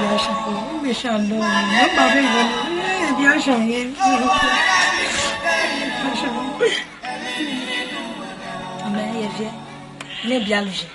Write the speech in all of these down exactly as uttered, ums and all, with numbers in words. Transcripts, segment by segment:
Bia sha, bia sha lọ, ne ba be wọ, eh, bia sha ye. Bia sha. Ame ye vie, ne bia lu je.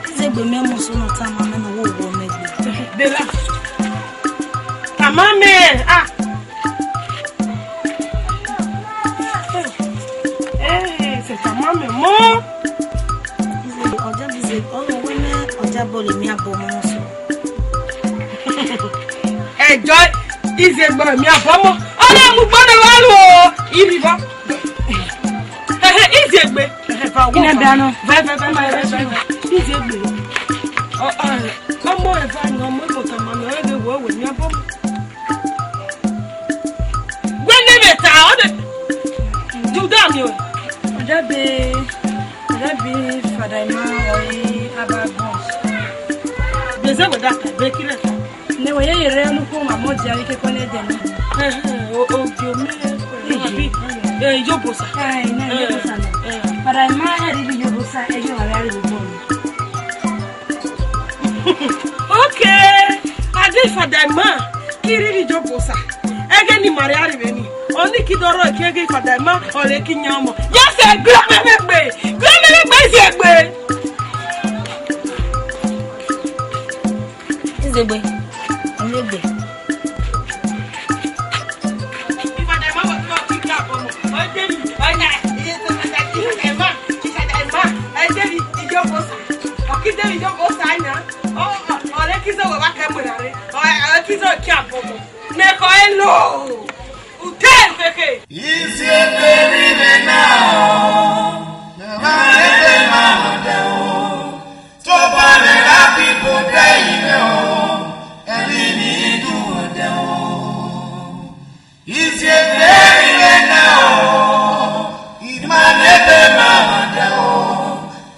Izegbe mẹ mu so na tama mẹ na wo wo mẹ gbe. Bella. Tama mẹ. Ah. Eh, se tama mẹ mo. Ize, ọja bize, ọmọ wẹ mẹ, ọja bọle mi abọ mọ so. Ẹjọ Izegbe mi abọ mọ. Ọmọ mu gbọdọ wa lu o. Ibi bọ. Ehe, Izegbe. Ehe, va wo. Ina dano. Va, va, va, va, va, va. Izegbe. Ọ, ọ, ọmọ eva ni ọmọ emo tama mi, ọ, ege wo we mi abọ mọ. Wene me ta, ọ de. Ju da mi o. Ọja be, ọja be Father Emma or Abba Boss. Beze we da ta, be kire ta. Ne we ye yere nu ko ma mo dia ke ko ne de ni. Eh, eh, o, o, jo mi. Abi, eh, Ijobosa. Ai, na Ijobosa na. Eh, eh. Father Emma, e ri Ijobosa, e jo wa ri bo. Okay. Ade Father Emma, ki ri Ijobosa. Ege ni Maria ri veni. Oni ki dọrọ ki ege Father Emma, ore ki yan ọmọ. Yes, e gbe me gbe. Gbe me gbe, yes, e gbe. Izegbe, Izegbe. Isi eberi le na o, na ma ebe ma de o. Tobale la people dey in o, elini du de o. Isi eberi le na o, imane be ma de o.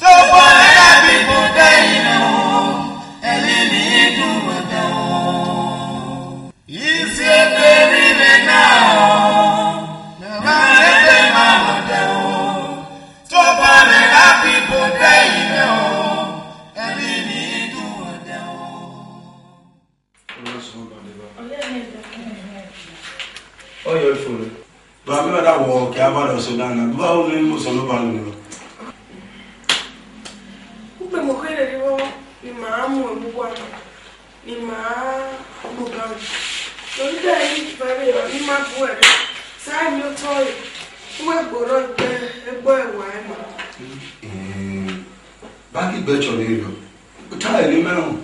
Tobale la people dey in o, elini du de o. Isi eberi le na o, na ma ebe ma de o. Tobale la people dey in o, elini du de o. Oyo ifo re. Ba mi wa da wo ke aba do so da na. Ba o ni mo so no ba ni. Ugbe mo kere ri wo ni ma mu emu wa. Ni ma gbogan. Lori da yi vare ya, ni ma bu ere. Sa mi o to e. Uwe gboro egbe, egbo ewa ema. Eh, ba ki gbe cho ni yo. Uta e ni me o.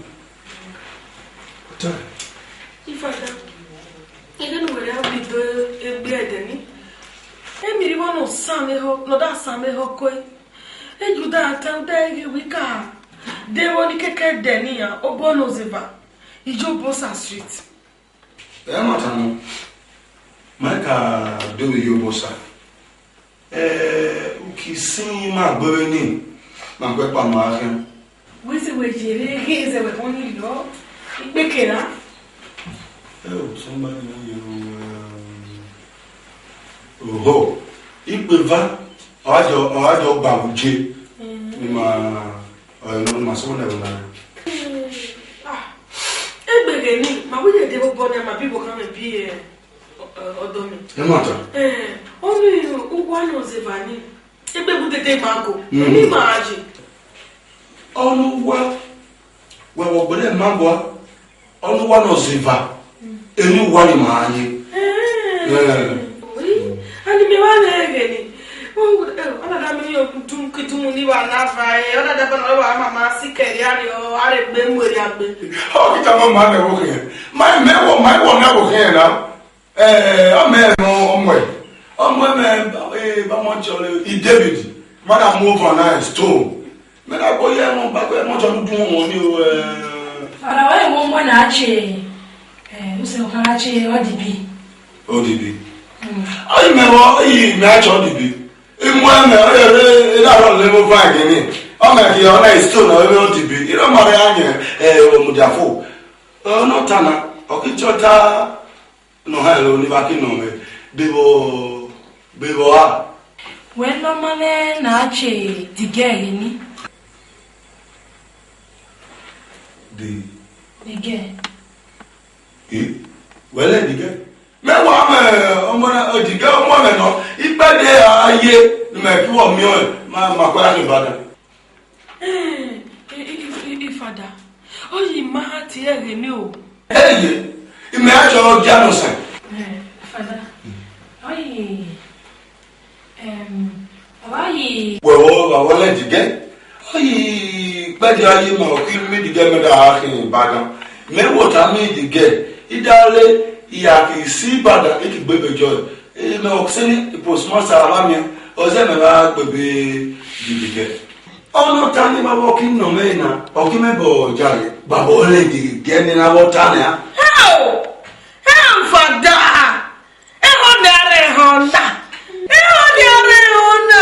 Uta. Ifada. Ege nu were abi do egbe ede ni. Emi ri wa no sa me ho, no da sa me ho ko e. Eju da ta uda ege wi ka. De wo ni keke de ni ya, obo no zeva. Ijobosa Street. E ma ta no. Ma ka do Ijobosa. Eh, u ki sin ma gbe vbe ni, ma gbe kpa ma khian. Wẹ si wẹ yere ghe zẹ wẹ bọ ni lọ, ikpe kera. Eh, o, somebody na ye o, eh, oho, ikpe va, ọ wa jọ, ọ wa jọ gba vuje, ni ma, ọ, ni ma sọ nẹ o na. Ah, egbe ghe ni, ma wi ye de vbọ ni, ma bi vbọ khan mẹ bi, eh, ọdọ mi. Ẹ ma ta. Ẹ, ọni uwa nọ zeva ni. Egbe bu dede ma go. Mhm. Emi ma ye. Ọni uwa. Wẹ vbe ọgbẹnẹ ma gua, ọ ne uwa nọ zeva, eni uwa ni ma ye. Eh. Ani mẹ wa vbe ghe ni. Ọ na da mi yo dum ki dum ni wa na va e. Ọ na da ba na wa mama si kẹria ri o, a re gbe mu eria gbe. Ọ ki tama ma nẹ vbo khin. Ma mẹ vbo, ma vbo na vbo khin na. Eh, ọ mẹ ọmọ ẹ. Ọmọ ẹ mẹ, eh, ba mọ chọ le, i David. Ma da mu over na stone. Mẹ na gbo ye ẹmwẹ ọgbakọ, ẹmwẹ ọjọ dudu wọn ni o, eh. Ọna wẹ ẹmwẹ ọmọ na che, eh, use ọkhan na che odibi. Odibi. Mm. Ayi mẹ vọ, ayi mẹ a che odibi. Imọ ẹmwẹ, ọyẹ rẹ, ena rọ le mo va ẹgẹ ni. Ọmọ ẹkẹ, ọna iso na, ọmọ odibi. Irọ ma rẹ anyẹ, eh, omudiafo. Eh, ọna ọta na, ọ ki che ọta. Nọ ha ẹro ni vba ki nọ mwẹ, bevbo, bevbo a. Wẹ nọ ma mwẹ na che Digẹ ẹre ni. Di. Digẹ. E? Wẹ lẹ Digẹ? Mẹ wa mẹ ọmọ na, Digẹ ọmọ mẹ nọ, ikpẹdẹ a ye, ne mẹ ki wọ miẹn ọẹn, ma, ma kue ya khin Ibadan. Eh, i, i, i, i, Father, ọ yi ma ha tie ẹghẹ ni o. Eye, imẹ a chọ dia nọ sẹ. Eh, Father, ọ yi, em, ọ wa yi. Wẹ vbọ, vbọ lẹ Digẹ. Ọ yi, kpẹdẹ a ye ma, ọ ki mi Digẹ mẹ da khin Ibadan. Mẹ wota mi Digẹ, I da re, I ya ki si Ibadan, I ki gbe be jọ. E, mẹ ọ sẹ ni postmaster a vba miẹn, ọ zẹ mẹ gha gbe be Digẹ. Ọnọta ni ma vbọ ki nọ mwẹ na, ọ ki mẹ bọ jare, baba ọlẹ Digẹ ne na vbọ ta nẹ a. Heo! Heo, Father! Ehọ ne a rẹ họn na. Ehọ ne a rẹ họn na.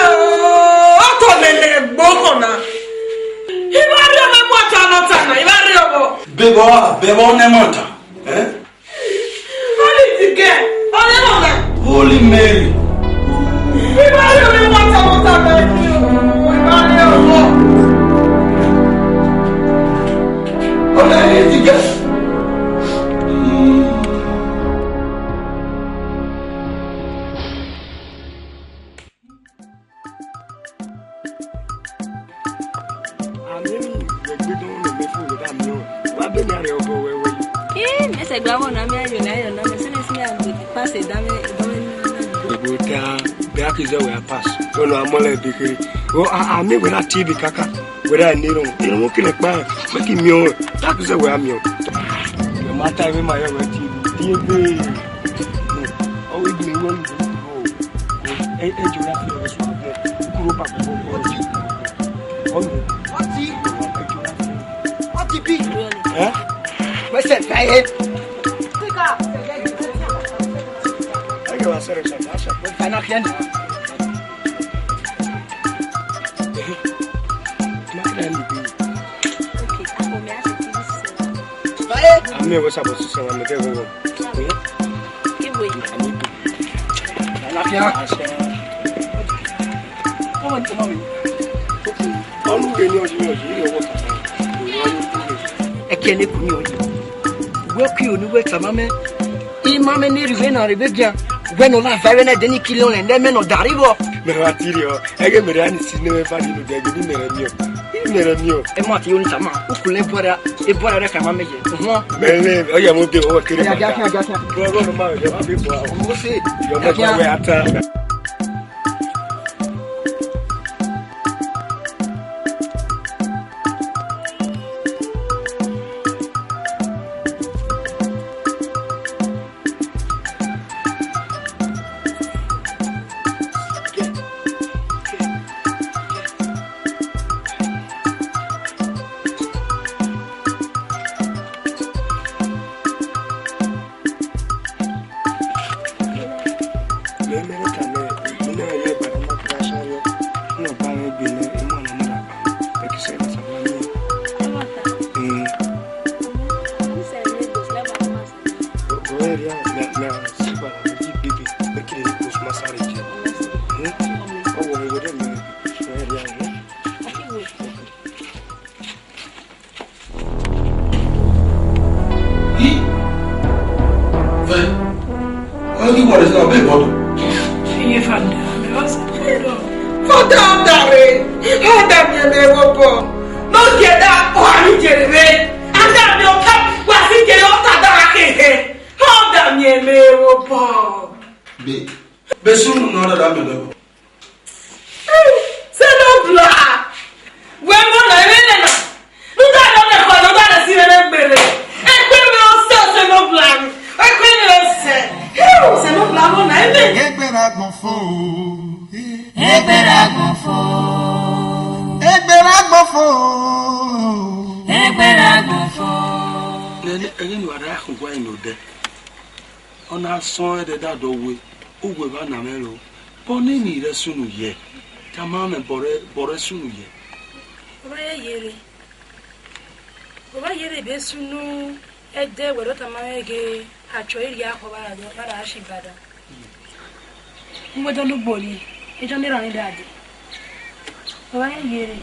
Ọ tọ lele gbo họn na. I vba rriọ mwẹ mu ọta nọta na, I vba rriọ vbọ. Bevbọ a, bevbọ nẹ ma ta. Eh? Holy Virgin, Holy Mother. Holy Mary. Holy Virgin. Amẹ ni wẹ gbe dọn nọ mẹ fo wẹ da miẹn ọẹn. Wa bẹ mẹ rẹ obọ wẹwẹ. Ee, mẹ sẹ gba wọ na mẹ ayọ na ayọ na mẹ sẹnẹ sẹnẹ a gbe pass da mẹ da mẹ. Gbogbo ta bẹ a ki zẹ wẹ a pass. Ono a mọlẹ ebe khere. O a, a mẹ wẹ da tie ebe kaka. Wẹ da ne erọnvwọn. Erọnvwọn kele kpa. Mẹ ki miẹn ọẹn. Ta ki zẹ wẹ a miẹn ọẹn. Mẹ ma ta ẹmwẹ ma yọ wẹ tie ebe. Tie ebe. Ọ wẹ gbe wẹ. Ẹ, ẹ jọra fi ọ̀rọ̀ sọ̀rọ̀ bẹ́ẹ̀. Kúrò papọ̀ bọ̀ bọ̀. Ọ̀nà. Ọtí. Ẹ jọra fi. Ọtí bí. Ẹ? Wẹ́sẹ̀ fẹ́ yé. Ẹ jọra sọ̀rọ̀ sọ̀rọ̀ sọ̀rọ̀. Wọ́n fana fi ẹ̀ nà. Mákìlá ẹ̀ lè bí. Àmì ẹ̀wọ̀ ṣàbọ̀ sísè wọn, àmì bẹ́ẹ̀ wọ́n. Àmì bí. Àlàáfíà. Ọmọ ní ọmọ mi. Ọlúwe ní ọdún yìí, ọdún yìí ọwọ́ kan. Ẹkẹ ne kuni ọyẹ. Wẹ kí o ní wẹ tàmá mẹ. Ima mẹ ní rìwé náà rìwé gíà. Wẹ nọ la va wẹ náà dẹni kí lóun lẹ mẹ nọ darí bọ. Mẹ wa ti rí ọ. Ẹgẹ mẹrẹ ani si ne wẹ va nínú dẹgẹ ní mẹrẹ mi ọ. Ní mẹrẹ mi ọ. Ẹ mọ àti yóò ní tàmá. Ukùn lẹ bọ́ra. Ẹ bọ́ra rẹ kà má mẹ yẹ. Mẹ lẹ ọyẹ mo bẹ ọwọ́ kéré. Ẹ ajá kí ajá kí. Bọ́ra bọ́ra ma yọ ma bẹ bọ́. Ọmọ ṣe. Yọ mẹ bá wẹ ata. Ih, vẹ, ọ ghi wọrẹ zẹ ọbe vọdọ. Iye Fada, mẹ wa sẹ fọdọ. Fada, ọda rẹ, ọda miẹn mẹ vwobọ. Ne ọ gie da, ọ gha ri jere vbe. Agbọn fo. Egbe ra agbọn fo. Egbe ra agbọn fo. Egbe ra agbọn fo. Ẹghẹ ne uwa da khun guan nodẹ, ọ na sọn ẹdẹ da dọ we, uwẹ vba na mwẹ ro, bọ nini rẹ sunu yẹ, tama mwẹ bọ rẹ, bọ rẹ sunu yẹ. Ọ vba ye yere, ọ vba yere ebe sunu, ẹdẹ wẹ do tama mwẹ ghe, a chọ iriakhọ vbe a ra shi bada. Uwẹ do lugbo rrie, e jọ ne erha mwẹ da dee. Ọ vba ye yere.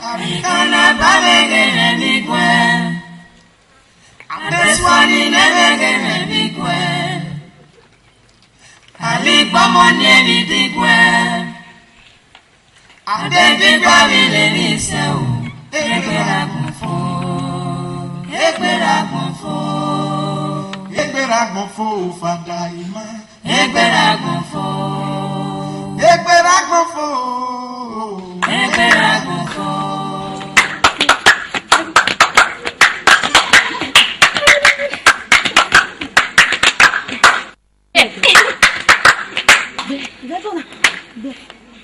Abikana ba vbe ghe mwẹ ni guẹ. Abẹsua ni nẹ vbe ghe mwẹ ni guẹ. Alikpọmọ ni eni di guẹ. Abẹdẹgba vbe le ni sẹ o. Egbe ra gbọn fo. Egbe ra gbọn fo. Egbe ra gbọn fo, Fada Ima. Egbe ra gbọn fo. Egbe ra gbọn fo. Egbe ra gbọn fo.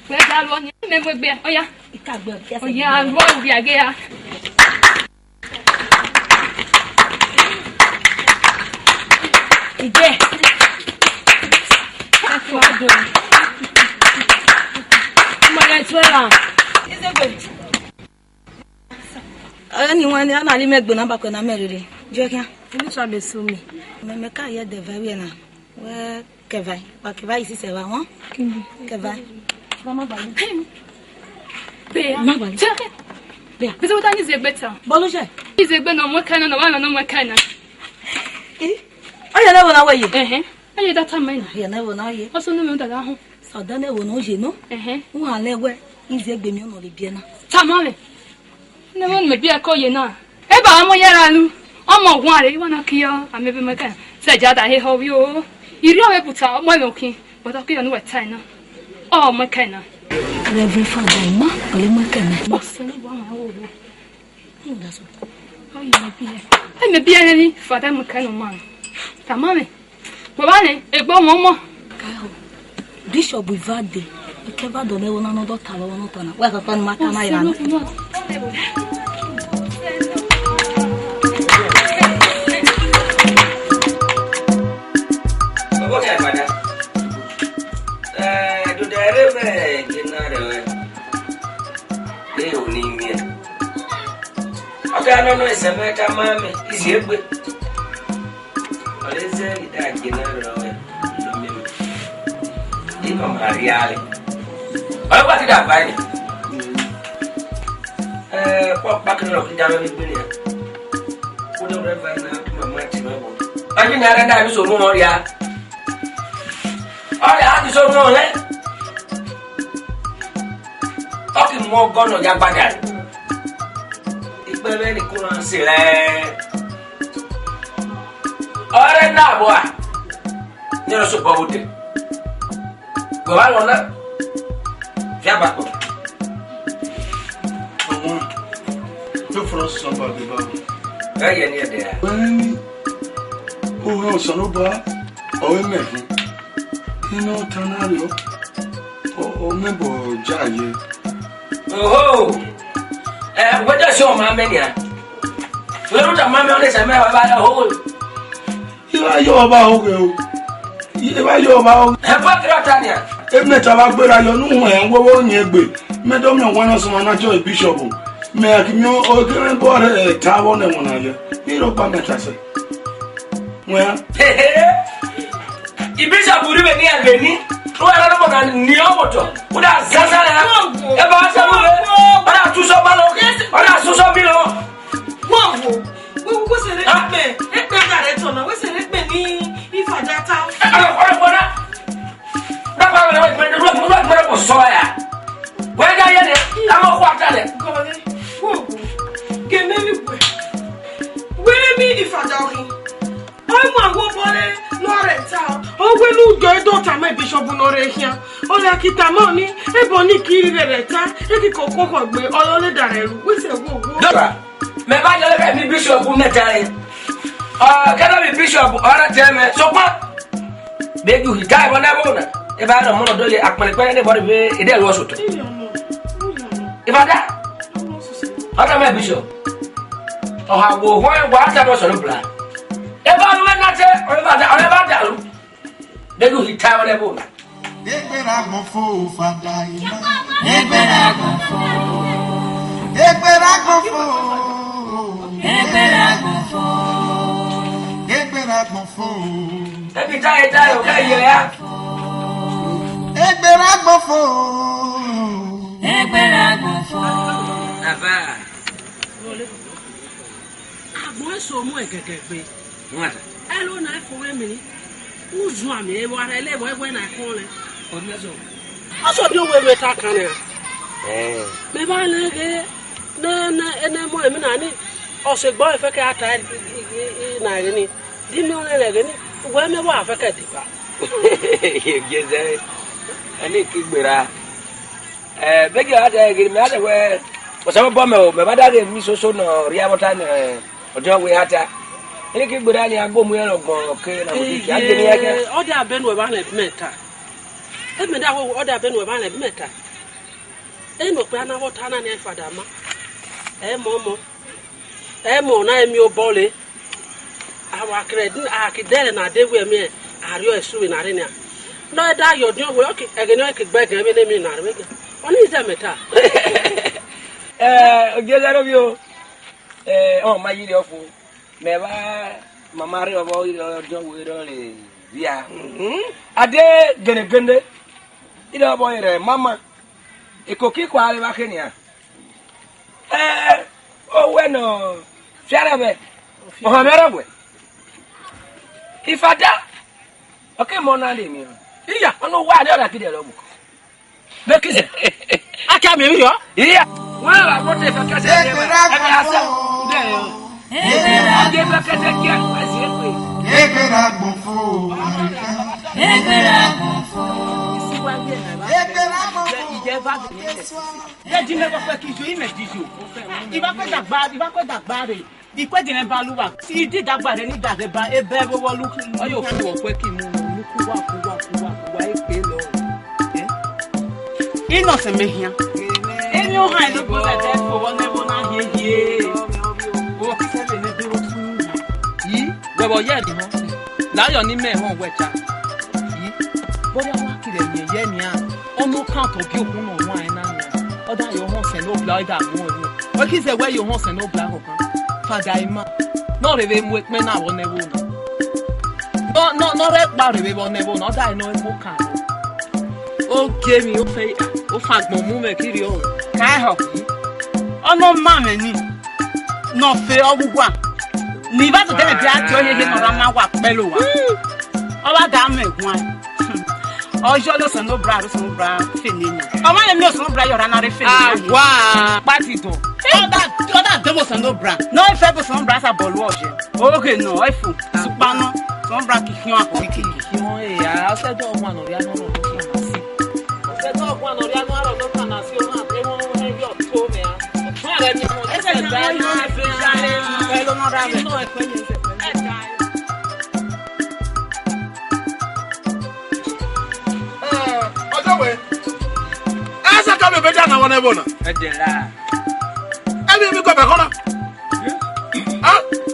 Wẹ da ruọ ni, mẹ mu egbe, oya. Oya, ruọ uvia ghe ya. Ije. Ọmọ yẹn tún ẹ ra. Ọyọ ni wọn ni a na ri mẹ gbe na ba kẹ na mẹ rere. Jẹ khian. Ibi tsa be su mi. Mẹ mẹ ka ye de vẹ wiẹ na. Wẹ kẹvai, wa kẹvai isi sẹ vba wọn. Kẹvai. Be, ma gba. Be. Bize wota ni zegbe ta. Bọlụ je. Ni zegbe na ọmọ ẹka na, na wa na ọmọ ẹka na. Ii. Ọ ye na ẹvbo na wẹ ye. Ẹhẹn. Ẹ ye da tama na. Ọ ye na ẹvbo na ye. Ọ sunu mẹ da da họn. Sa da na ẹvbo na ye nọ. Ẹhẹn. U ha lẹ wẹ, ni zegbe mi ọ nọ le biẹ na. Tama mẹ. Ne mẹ ne mẹ biẹ ko ye na. Eba ọmọ yara lu. Ọmọ guan re, wa na kiyo, amẹ be mẹ ka. Sẹ ja da he ho wi o. Iri ọ vbe buta, ọmọ ẹmwẹ okin. But ọ kiyo nu wẹ ta na. Ọ mẹ ka na. Reverend Father Ima, ọ le mẹ ka na. Ọ sẹ ni wa ma wo wo. Hm, that's all. Ọ ye mẹ biẹ. Ẹ mẹ biẹ ni, Father mẹ ka na ma. Tama mẹ. Wẹ vba nẹ, egbe ọmọ ọmọ. Ka ho. Bishop Ivade, ekẹ vba dọ nẹ wo na nọ dọ ta vbe ọnọ ta na. Wẹ kaka ni ma ta na ira na. Ọbọ kẹ agbada. Eh, do da ere vbe je na rẹ wẹ. E o ni miẹn. Ka no no ese mẹ ka ma mẹ, izi egbe. Ọre zẹ ida je na rọ ẹ, no mẹ mẹ. Ino ma ria rẹ. Ọre wa ti da ba ni. Ẹ, kpọ kpakiri lọ ki da mẹ ni gbe ni a. Ko do rẹ va na, ma ma ti mẹ bo. Ayi na rẹ na mi so mu ọria. Ọria a ti so mu ọrẹ. Ọ ki mu ọgọ nọ ya gbada. Ikpẹvwẹ ni ko na se rẹ. Ọre na vbọ a, ne ọ sokpọ vbe odẹ. Wẹ wa lọ na, fia ba kpọ. Ọmọ, do fọrọ sọ ba be ba. Ẹ yẹ ni ẹdẹ a. Wẹ ni, o hẹ Osanobua, ọ wẹ mẹ hin. Inu ọta na rriọ, ọ, ọ mẹ bọ ja ye. Oho! Ẹ, wẹ de si ọma mẹ nia. Wẹ ru ta ma mẹ, ọ ne sẹ mẹ, ọ ba ya ho. I vba yo ọba ho ghe o. I vba yo ọba ho. Ẹ, bọ kẹrẹ ọta nia. Emẹ ta vba gbera yọ, nu họn ẹ, wẹ wọ yin egbe. Mẹ do miẹn wẹ na sọmọ na jọ bishop. Mẹ a ki miẹn o, o kere bọ rẹ ta vbọ nẹ wọn na ye. I rhọkpa mẹ ta sẹ. Wẹ a. Hehe. Ibishop rri vbe ni ẹghẹ ni, u wa na nọmọ na ni ọ vbotọ. U da zaza na. E ba sa mu vbe. Ọ na tuso ba lọ. Ọ na tuso bi lọ. Wo wo. Wo wo se re kpe. E kpe da re tọ na. Wo se re kpe ni ifada ta. Ẹ, ọ, ọ, ọ na. Baba, wẹ, wẹ, wẹ, wẹ, wẹ, wẹ, wẹ, sọ ya. Wẹ, ya, ya, ya, a ma khuata lẹ. Gọlẹ, wo, wo, gẹmẹ mi wẹ. Wẹ mi ifada ọkhin. Ọ mu agho bọlẹ, nọ rẹ ta. Ọ wẹ nu jọ e do tama bishop nọ rẹ khian. Ọ ya ki tama ni, ebo ni ki rri rẹ ta, e ki koko kho gbe, ọ yọ le da rẹ ru. Wẹ sẹ wo, wo. Dora. Mẹ ba yọle vbe emwi bishop mẹ ta ẹn. Ọ, kẹdẹ emwi bishop, ọ na tẹ mẹ. Sokpan, bẹghe u hi ta ẹbọ na ẹvbo na. E ba rọ mọ nọ do ye akpẹnẹkpẹnẹ ne bọ rre vbe edẹ ẹluọ sotọ. Ifada, ọ ta mẹ bishop. Ọ ha wo họn wa ta mẹ Osanobua. E ba ru ẹna te, ọ ba da, ọ ba da ru. Bẹghe u hi ta ẹbọ na ẹvbo na. Egbera gbọn fo, Fada Ima. Egbera gbọn fo. Egbera gbọn fo. Egbera gbọn fo. Egbera gbọn fo. Ebi ta eta yo ke ye ya. Egbera gbọn fo. Egbera gbọn fo. Baba. Agbọn eso mu egege gbe. Nwata. Elo na fo we mi. Uzu ami, e wa rre le, wẹ, wẹ na kọn lẹ. Ọ dia so. Ọ so dia wẹ, wẹ ta kan nẹ. Eh. Mẹ ba lẹ ghe, ne, ne, ene mọ emi na ni, ọ sẹ gbe ọ fẹ kẹ a ta, i, i, i, i na ghe ni. Di mi ọ nẹ lẹ ghe ni, wẹ mẹ wa fẹ kẹ deba. Ye zẹ, ẹni ki gbera. Eh, bẹghe a ta ghe ni, mẹ a ta wẹ, Osanobua mẹ o, mẹ ba da ghe mi soso nọ, rhia vbọta nẹ, Ọdiọn wẹ a ta. Eni ki gbera ni a gbe omu iran lọgbọn ke na mu di ke, a gbe ni ya ke. Ee, ọ dia bẹn wẹ ba nẹ mẹ ta. E mẹ da wẹ ọ dia bẹn wẹ ba nẹ mẹ ta. E nọ kpẹ a na vbọta na ni Fada ma. Ẹ mọ mọ. Ẹ mọ na emi obọ le. A wa kẹrẹ din, a ki dẹrẹ na de wẹ miẹn, a rriọ ẹsu vbe na rre nia. Nọ ẹ da yọ Ọdiọn wẹ, okay, ẹghẹ ne ọ ke gbe ẹgẹ vbe ne mi na rre vbe ẹgẹ. Ọ ni zẹ mẹ ta. Eh, ogie zẹ ro vio. Eh, ọ ma yi rre ọfo. Mẹ vba mama rre ọvbọ, Ọdiọn wẹ rọ rre via. Mhm. A de gene gene. Ida ọvbọ rẹ mama. Eko ki kua re vba khenia. Eh, owẹ nọ fiara vbe. Ohan mẹ rọ wẹ. Ifada. Ọ ke mọ na le mi. Iya, ọnọ wa ni ọ da kide rọ mu. Bekize. Akia mi yo. Iya. Wa wa ko te fa kase de. Ebe ra gbon fo. Ebe ra gbon fo. Ebe ra gbon fo. Ebe ra gbon fo. Ye di me ko pe ki yo, ime di yo. Iba pe dagba, iba pe dagba re. Ikue di ne ba luwa. Idi dagba re ni daghe ba, ebe vbe wo lu. Oyo fu okue ki mu, lu ku wa, ku wa, ku wa, ku wa, e pe lo. Eh? Ino se me hian. Emi o han ni bo se te ko wo ne bo na hie hie. O ki se be ne be wo fu. Yi, we bo ye ni ho. La yo ni me ho we cha. Yi. Bo ya wa kire ye ye ni a. Ono kan to bi okun no wa na. Oda yo ho se no bla da mu o. Wẹ ki zẹ wẹ ye ohọn Osanobua khọkhan. Fada ima. Nọ rhe vbe mu ekpẹn na vbe ọnẹvbo na. Nọ, nọ, nọ rẹ ekpa rhe vbe vbe ọnẹvbo na. Ọ da nọ ebo kan. Ogie mhi, ofe, ofa agbọn mu mwẹ kiri o. Ka họ. Ọ nọ ma mwẹ ni. Nọ fe ọghughua. Ni vbe a do dẹnẹ dia tie ohiehie nọ ra na wa kpẹlo wa. Ọ vba da mwẹ guan. Ọ yọ lẹ Osanobua, Osanobua fene ni. Ọ ma le miẹn Osanobua yọ ra na rre fene ni. Awa, kpati dọn. Ọ da, ọ da dẹmwẹ Osanobua. Nọ, e fẹ bu Osanobua sa bọlu ọye. Oghe nọ, e fo. Sukpana, Osanobua ki khian. Ki khian, e ya, ọ sẹ dọ wan nọ rhia nọ rọ dọ na si. Ọ sẹ dọ wan nọ rhia nọ rọ dọ na si, ọ na, e wọn, e yọ to mẹ a. Ese ni wọn yọ ẹfe jare, ẹ lo nọ ra vẹ. Ọjọ́ wẹ̀, ẹ ṣe ká mi ò fẹ́ jà náà wọn ẹ bọ̀ náà. Ẹ dẹ̀ la. Ẹ bí mi kọ̀ bẹ̀ kọ́ náà.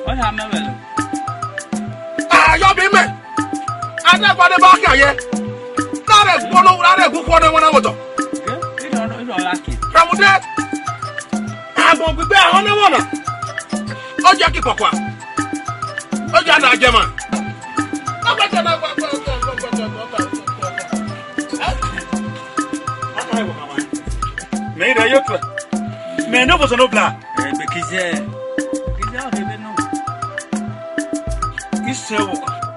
Ọ yà mẹ́wẹ̀ẹ́ lọ. Ayọ̀ bí mẹ́. Adé ìpàdé bá kà yẹ. Lára ẹ̀kú ọ̀nà, lára ẹ̀kú kọ́ ọ̀nà wọn náà wọ̀tọ̀. Ẹ, ìlọ, ìlọ la kì. Ràmùdé. Àgbọ̀n gbígbé àwọn ní wọ̀nà. Ó jẹ́ kí kọ̀kọ̀ à. Ó jẹ́ àná àjẹmà. Mẹ ire yo tue. Mẹ ne bo Osanobua. Ẹ, be kize. Kize o de be no. Ise wo,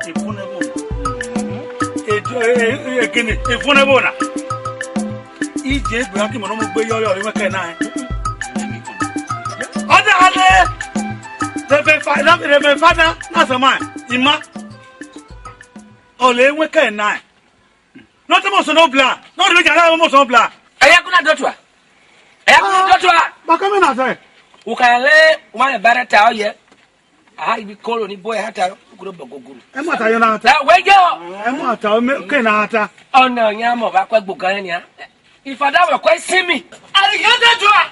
e fun ne bo. E, e, e, e, kini, e fun ne bo na. Ije egbe gha ki mọ ne ọ mu gbe yọ yọ, emwẹ kẹ na ẹ. Ọ da ale, Reverend Fa-, Reverend Father, na sẹ ma, ima. Ọ le emwẹ kẹ na ẹ. Nọ te mọ Osanobua, nọ rhie gha mọ Osanobua. Ẹ ya ku na dọtua. Ẹ ya ku na dọtua. Ba kẹ mẹ na sẹ. U ka le, u ma le ba rẹ ta ọ yẹ. Aha, ibi kolo ni boy hata, ukuro bogoguru. Ẹ mu ata yọ na ta. Ẹ, wẹ yọ. Ẹ mu ata, o mẹ, ke na ta. Ọna ọyan mọ ba kue gbogan nia. Ifada wẹ kue si mi. Arighan de dua.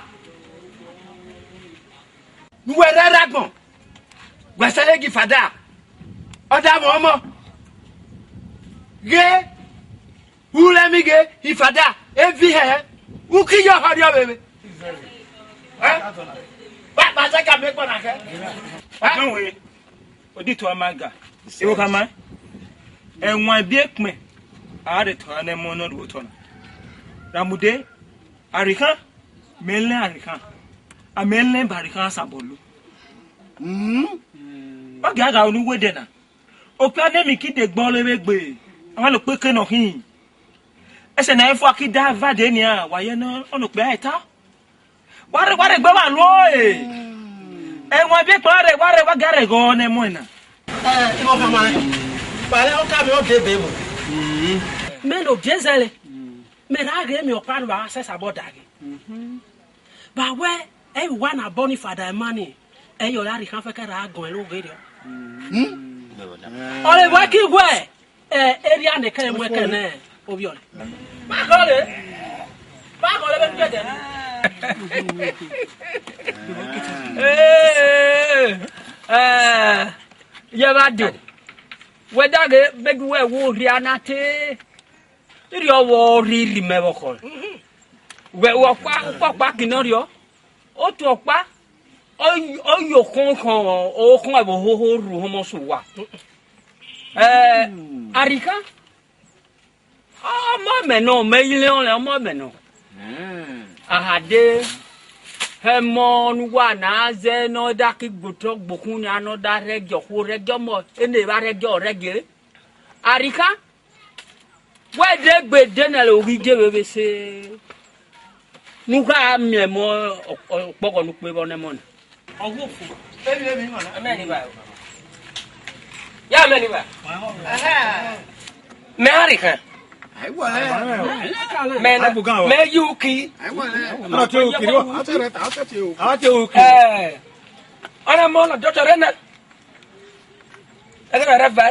Nuwe rẹ ra gbọn. Wẹ sẹlẹ gi fada. Ọ da mọ ọmọ. Ghe. Urẹmwẹ ghe, ifada, evi hẹ, u ki yọ họriọ vbe vbe. Ẹ? Ba, ba, zẹ ka mẹ kpọ na khẹ. Ẹ? Ọdẹwe, oditu a ma ga. Ewo khama. Ẹwaẹn biẹ ekpẹn, a rhe tọn nẹ mọ nọ ru otọ na. Ramude, Arikhan, mẹ lẹ Arikhan. A mẹ lẹ ba Arikhan sabọ lu. Mm. Wa gia gha unu wẹdẹ na. Okpia nemi ki de gbọlọ vbe egbe, amwa ne okpeke nọ khin. Ẹsẹ na i fua ki da vade nia, wa ye nọ, ọnọ okpia ẹta. Wa rhe, wa rhe gbe wa luo e. Ẹwaẹn biẹ ekpẹn wa rhe, wa rhe, wa gia rhe ghọ nẹ mọ na. Ẹ, igho khama ẹ. Kpale ọka mẹ ọ de be vbo. Mẹ ne obiẹ zẹlẹ. Mẹ ra ghe mẹ ọkpa ne wa sẹ sabọ daghe. Ba wẹ, ẹ i wa na bọ ni fada emani, ẹ i yọ ya rhie ikhan fẹkẹ ra gọn ẹre oghe rriọ. Ọre wẹ ki wẹ, ẹ, eria nẹkẹ mu ẹkẹ nẹ, ovbi ọre. Ma gọ re, ma gọ re vbe nu gbẹdẹ. Ee, ẹ, yẹ vba de, wẹ daghe, bẹghe uwẹ wo rhia na te. Irhiọ vbọ rhirhi mẹ vbe ọkhọe. Wẹ ọkpa, ukpọkpa ginọ rriọ. Otu ọkpa, ọ, ọ yo khọn khọn, okhọn ẹvbo hoho ru họmọ sẹ uwa. Ẹ, Arikhan, ọmọ mẹ nọ, mẹ i le ọnrẹn, ọmọ mẹ nọ. A ha de, ẹmọ ne uwa na zẹ ne ọ da ki gbe otọ gbe okhun nia, ne ọ da rhẹgiẹ okhuo, rhẹgiẹ ọmọ, ene vba rhẹgiẹ, ọ rhẹgiẹ. Arikhan, wẹ de gbe de nẹ, oghi je vbe vbe se, ne u gha miẹn emọ ọ-, ọ-, ọkpọghọ ne u kpe vbọ nẹ mọ na. Ọ wo fo. Emwi, emwi, mama. Amẹ ni ba. Ya amẹ ni ba. Mẹ Arikhan. Ai wọlẹ. Mẹ na, mẹ yu ki. Ai wọlẹ. Ọna te uki ri wa. Ate rẹ ta, ate te uki. Ate uki. Ẹ. Ọna mọ na dọtọ rẹ na. Ẹgẹ na rẹ va.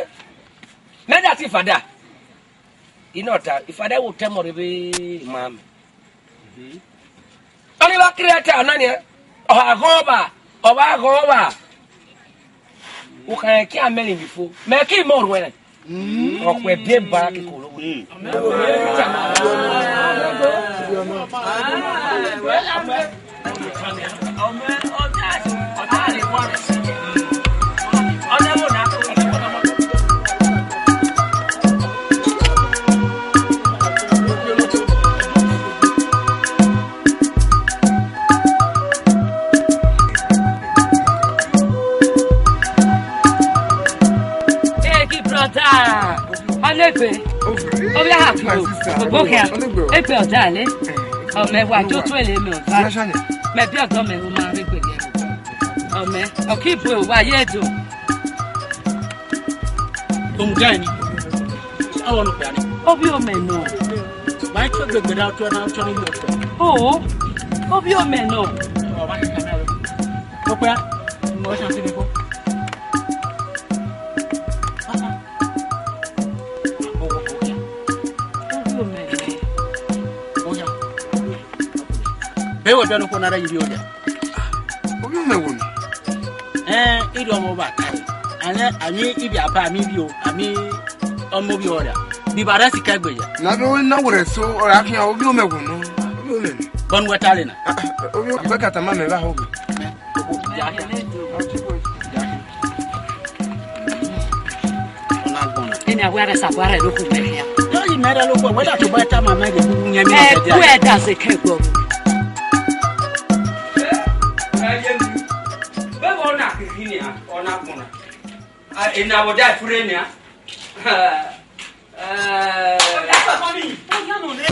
Mẹ da ti fada. Inọ ta, ifada wo tẹ mọ rre vbe ima mẹ. Ọni vba kere ẹta ọna nian, ọ gha ghọn ọba, ọ vba ghọn ọba. U khan ki amẹ rin vbe fo, mẹ ki mọ ruẹn. Ọ khuẹ biẹ ba kikoro. Eki brother, Olegbe, Obiahaku, Ogbokhia, Egbe Odale, Ọmẹ wa jo tuẹle mẹ ọba, mẹ bi ọdọ mẹ hu ma rhe gbe ye. Ọmẹ, ọki bu wa ye do. Omudani, awọ nọ kpia ni. Obi omẹ nọ. Ba tso gbegbe da tso na tso ni mo. Oh, obi omẹ nọ. Ọba ni kamera. Okpia, mo ṣe ti ni ko. Be wẹ biẹ noko na rẹ yi vbi oya. Ovbi omẹ wo ni? Ẹn, irhi ọmọ ọba ta. Ani, ani ibi aba, ami ivbi o, ami ọmọ ovbi ọra. Bi ba rẹ sikẹ gbe ya. Na be na wẹrẹ so, ọra khian, ovbi omẹ wo nọ? Ovbi omẹ ni. Bọnu wẹ ta le na. Ah, ah, ovbi omẹ, akpẹ ka tama mẹ vbe ho. Eni awẹ rẹ sabọ rẹ loko mẹ hia. Yọyi mẹ rẹ loko, wẹ da tobọ ta ma mẹ ye, gu yẹn mi. Ẹ, ọtẹ dia. Wẹ da se kẹ gbọ. Ẹ, ye mi. Be wo na kiri ni a, ọna gbọna. A, ena wo da fure ni a. Ẹ. Ọya pẹpẹ ni, ọya nọ nẹ,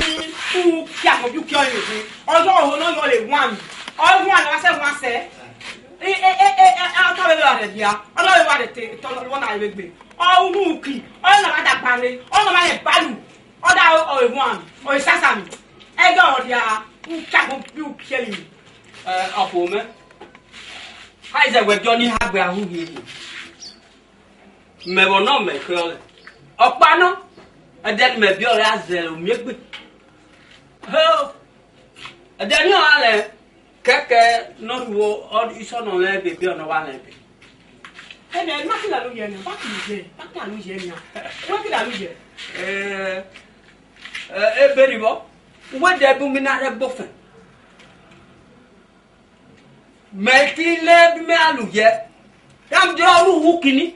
u kia ko ju kia ye. Ọjọ oho nọ yọ le wan. Ọ wan, wa sẹ wan sẹ. E, e, e, e, e, a ta vbe vbe rẹ bia. Ọ na vbe wa rẹ te, tọ, wọ na vbe gbe. Ọ unu ki, ọ na va dagba re, ọ na va ye balu. Ọ da ọ, ọ wan, ọ sasa mi. Ẹgẹ ọ dia, u kia ko ju kia ye. Ẹ, ọfo mẹ. Ha ize wẹ jọ ni ha gbe ahu ye. Mẹ vbe ọnọ mẹ khe ọre. Ọkpa nọ, ẹdẹ ne imẹ biẹ ọre a zẹ omiegbe. Ho! Ẹdẹ ne ọ gha rẹn kẹkẹ ne ọ ru isọnọ mwẹ ebe, biẹ ọnọ wa mwẹ ebe. Ẹnẹ, ma ki la lu yẹ nẹ, ba ki lu yẹ, ba ki la lu yẹ nia. Wẹ ki la lu yẹ. Ẹ, ẹ, ebe ni vbọ, uwẹ dẹ bu mi na rẹ gbofẹn. Mẹ ki le bi mẹ a lu yẹ. Ya mu dia ru uwu kini.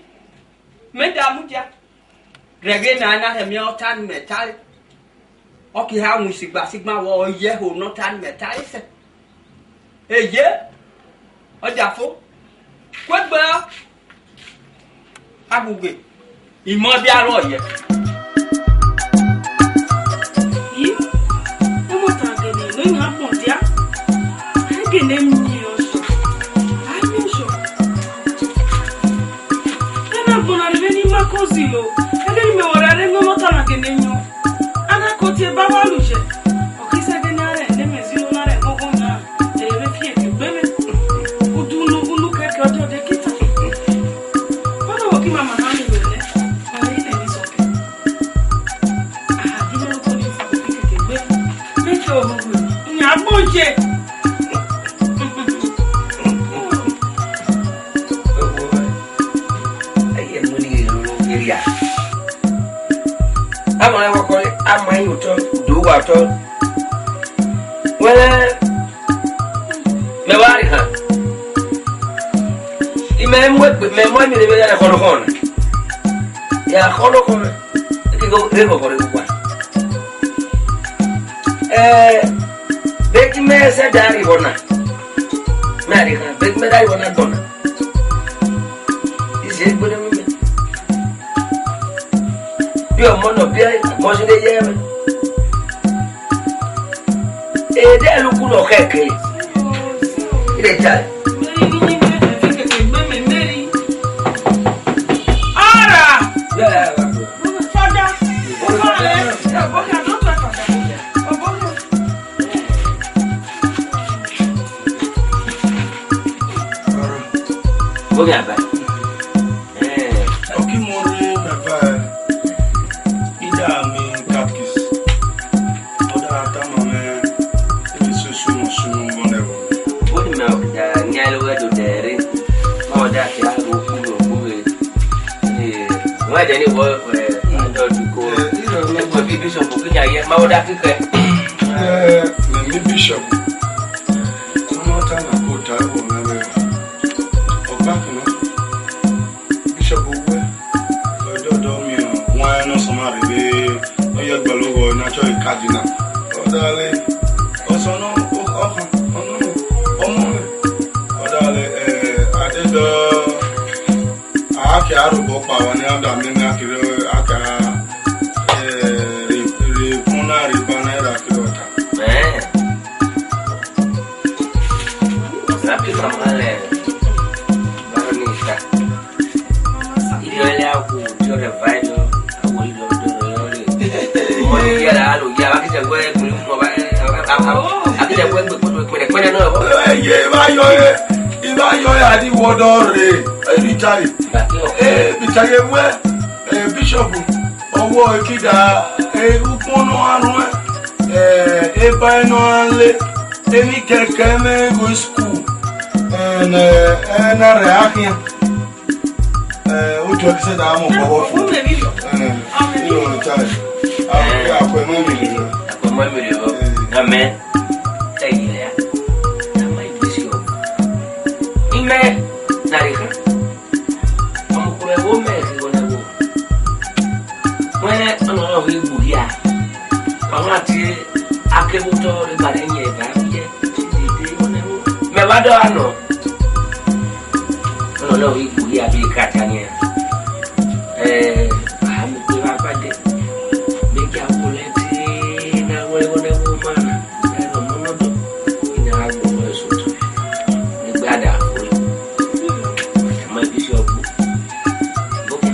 Mẹ da mudia. Rẹghe na na rhẹmiẹn ọta ni mẹ tare. Ọ ki ha mu isigba sigba vbọ, ọ ye ho ne ọta ni mẹ tare sẹ. Eye, ọ dia fo. Kuegbe ra. Agbegbe, imọ dia rrọọ yẹ. Yi, emọtan gele ne iyan gbọn dia. Agele miẹn ọsọ. Amiẹn ọsọ. Ena gbọna rre vbene ima ko zilo. Ẹghe ne imẹ wẹ ọre rre ne ọmọtan na gele yọn. A na ko tie ba wa lu yẹ. Ọ ki sẹ ẹghe ne a rẹn ne mẹ zilo na rẹn ghọghọ na. Eye vbe fi eke gbe mwẹ. Udu unu, unu kẹkẹ ọdẹ ọdẹ kita. Ọna wọ ki mama na ni wẹ nẹ, ọre ine ni sọkẹ. Aha, di mẹ noko ni fa ko fi keke gbe. Mẹ ke ohogbe. Nya gbo je. Eye mu ni ro eria. Ama wa ko, ama yi otọ, do wa otọ. Wẹrẹ, mẹ wa rri han. Imẹ mu egbe, mẹ mu emwi rre vbe ya khọnọ khọn na. Ya khọnọ khọn na. Eke go, e go go re wa. Eh, beti mẹ sẹ da rri vbọ na. Mẹ a rri han, beti mẹ da rri vbọ na gbọna. Ize gbere mwẹ. Bi ọmọ nọ, bi ọmọ si ne ye mwẹ. Ede luku nọ khẹke. Ire jale. Ora! Father, o Father, o Father, don't try Father. Oge aba. Eh. Oki mo re baba. Ida mi katkis. Oda ata ma me. Emi so so mo so mo ne bo. Bodi ma oda ni alo we do dere. Ma oda ke a ro ku ro ku re. Eh, wa de ni wo, eh, ado du ko. Eh, iro. Ni ko bi bishop ki ya ye. Ma oda ki ke. Eh, me mi bishop. Ọmọtan na ko ta, o Dale, ọsọnọ, ọkhan, ọnọmọ, ọmọmẹ. Ọdale, eh, adedọ, akẹ arobọ kpa wa ni ada mẹmẹ akere, aka, eh, re, re, fun na re ba na ra kere ọta. Eh. Rapi mama le, ba ni ta. Iyọ ẹlẹ a khu, iyọ rẹ va ẹdọ, a wo iyọ do rẹ yọ rre. Ọmọ ló yára, a lò yá, a kì í ṣe wẹ́ ẹgbẹ̀rún fún ọba, a kì í ṣe wẹ́ ẹgbẹ̀rún fún ọba, pẹ̀lẹ́pẹ̀lẹ́ náà. Eye, ìbá yọ ẹ, ìbá yọ ẹ, àdìwọ́dọ̀ rẹ̀, ẹ bí jáde. Ẹ bí jáde wẹ́, ẹ bíṣọ̀bù, ọwọ́ ìkídà, ẹ ukpọ́n náà rún ẹ, ẹ bá ẹ náà lé, ẹ ní kẹ̀kẹ́ mẹ́rin go school, ẹ náà rẹ̀ á hìá. Eh, ojú ọkì sẹ́dá àmọ̀ pọ̀wọ́ fún. Ọmọ mi rí. Eh, mi ò lè jáde. Àwọn akọ ẹ̀mọ́ mi rè lọ. Akọ ẹ̀mọ́ mi rè lọ. Eh. Amẹ́. Ẹ̀yìn rẹ̀. Amẹ́ ìgbésí o. Ìmẹ́. Nàrí kan. Ọmọkùnrin ẹ̀wọ́ mẹ́rin wọn náà wò. Wọ́n ọ̀nà ọ̀rọ̀ ìgbò yá. Àwọn àti akẹ́wọ́tọ́ rẹ̀ bàrẹ̀ yẹn bá ń jẹ́. Mẹ́wàá dọ́ àná. Ọlọ́run ipò yìí àbí kàtà ni ẹ. Ẹ, àmì pé wá pàdé. Méjì àwọn ọmọ ẹ ti náà wọ́n wọ́n wọ́n máa nà. Ẹ lọ mọ́ mọ́tò. Ìní àwọn ọmọ ẹ sọ̀tọ̀. Nígbà dà fún mi. Ẹ máa bí sí ọgbọ́n. Bókè.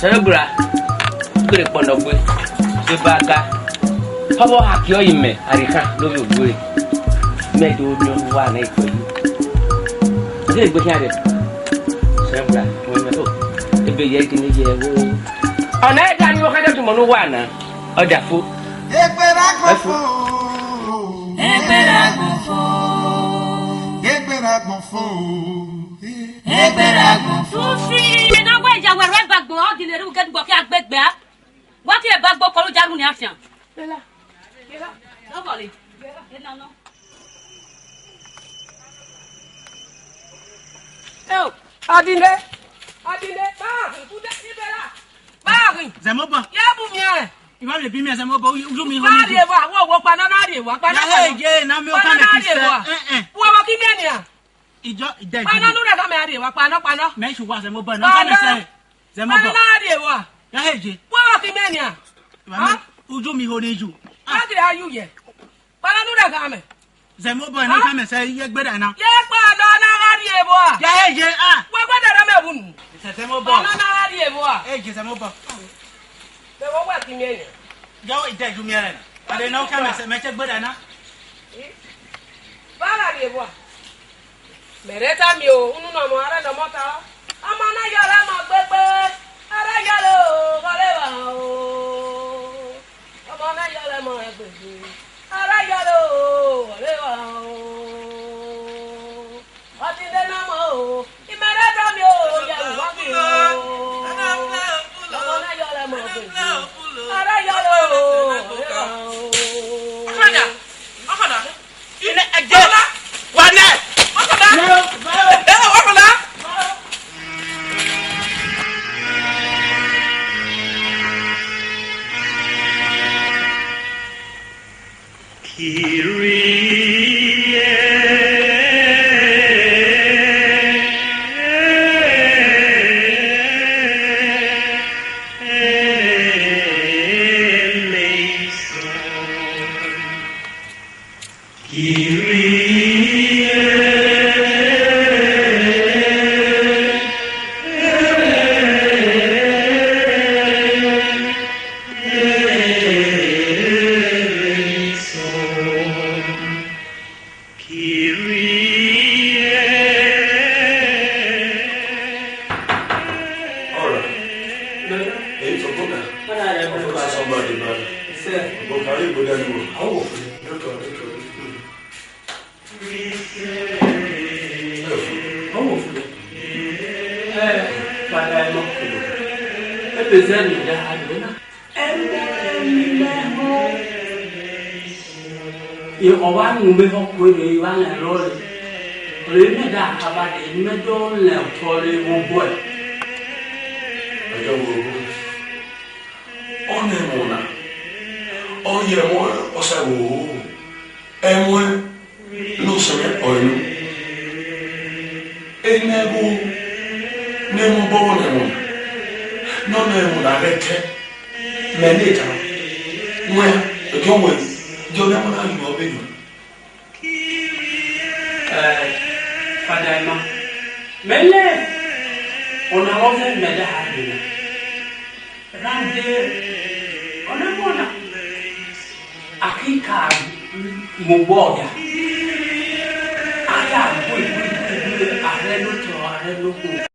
Sẹlẹgbra, kere kpọnọgbe, ebaga, pabọ haki ọyi mẹ, arikhan, lórí ògbóre, mẹ do ní ọdún wa náà ìpẹ̀lú. Ọdún ìgbésí àdẹ, sẹlẹgbra, wọn mẹ o, ebe yẹ kí ni yẹ wo. Ọ̀nà ẹ̀dá ni wọ́n ká dẹ́tun mọ̀ ní wà náà, ọjà fo. Egbera gbọ̀fọ̀. Egbera gbọ̀fọ̀. Egbera gbọ̀fọ̀. Egbera gbọ̀fọ̀. Fi na wẹ ya wẹ rẹ ba gbọ, ọ di le ru gẹdugbo kí a gbé gbẹ a. Wọ́n ti ẹ̀ bá gbọ́ kọlu jaru ni a fian. Bella, Bella, nobody. Bella, Bella, no. Eo, Adile, Adile, báàrin, kúndé sí Bella. Báàrin. Zẹmọba. Yẹ bu mi ẹ. Ìwà lè bí mi ẹ Zẹmọba, ojú mi hó mi. Wọ́n á rí ewa, wọ́n wọ́n paná náà rí ewa, paná náà rí ewa. Yàrá èjé, náà mi ò ká mi fi sẹ́. Wọ́n wọ́n kí mi ẹ nìyà. Ìjọ ìdá ìjọ. Paná nù rẹ̀ ká mi á rí ewa, paná, paná. Mẹ́ ṣùgbọ́n Zẹmọba, náà ká mi sẹ́. Zẹmọba. Paná náà rí ewa. Yàrá èjé. Wọ́n wọ́n kí mi ẹ nìyà. Ìwà mi, ojú mi hó ni jù. Má kiri ayú yẹ. Paná nù rẹ̀ ká mi. Zẹmọba, náà ká mi sẹ́, yẹ gbẹ́dà náà. Yẹ paná náà rí ewa. Yàrá èjé, ah. Wọ́n gbẹ́dà náà mẹ́ wùnú. Zẹmọba. Paná náà rí ewa. Èjé Zẹmọba. Bẹ́ẹ̀ wọ́n wà kí mi ẹ̀ nìyà. Jọ̀wọ́ ìjẹ́ ju mi ẹ̀ rẹ̀. Àdé náà ká mẹ̀sẹ̀ mẹ̀sẹ̀ gbéra ná. Bára rè wà. Mẹ̀rẹ́ tá mi ò, nínú ọmọ ará lọ́mọ ta ọ́. Ọmọ náà yọ lẹ́mọ gbégbé. Ará yọ lọ, wọlé wà o. Ọmọ náà yọ lẹ́mọ gbégbé. Ará yọ lọ, wọlé wà o. Ọtí dé náà mọ́ o, ìmọ̀ràn dá mi o, yẹ wá mi o. Ọmọ náà yọ lẹ mọ pé. Ara yọ lẹ o. Ọkọdà, ọkọdà. Ilé ẹjẹ. Wà nẹ. Ọkọdà. Ẹ, ọkọdà. Igbo da ni wo. Awo fo. Doctor, doctor. Awo fo. Eh, Father Eno. Ebe ze ni da ha yo na. Eme, eme ho. E, ọ wa nu mẹ họ kue re, e wa na rọ re. Re mẹ da kaba de, mẹ do lẹ otọ re vwo bọe. Ọjọ wo. Ọ nẹ ẹmwẹ na, ọ ye ẹmwẹ, ọ sa wo ẹmwẹ ne ọ sẹ mwẹ ọre nu. Ene ẹvbo ne ẹmwẹ obọ vbọ nẹ ẹmwẹ na, ne ọ nẹ ẹmwẹ na ghẹ kẹ, mẹ ne da nuẹ, ẹgiọ wẹ, ẹgiọ nẹ ẹmwẹ na yu ọ vbe yu. Eh, Father Emma, mẹ lẹ ọna vbọ zẹ mẹ da ha gbe na. Rande, ọ nẹ ẹmwẹ na, a ki ka mu obọ ọya. A ya gbe, gbe, gbe, gbe, a rre ne otọ, a rre ne okhuo.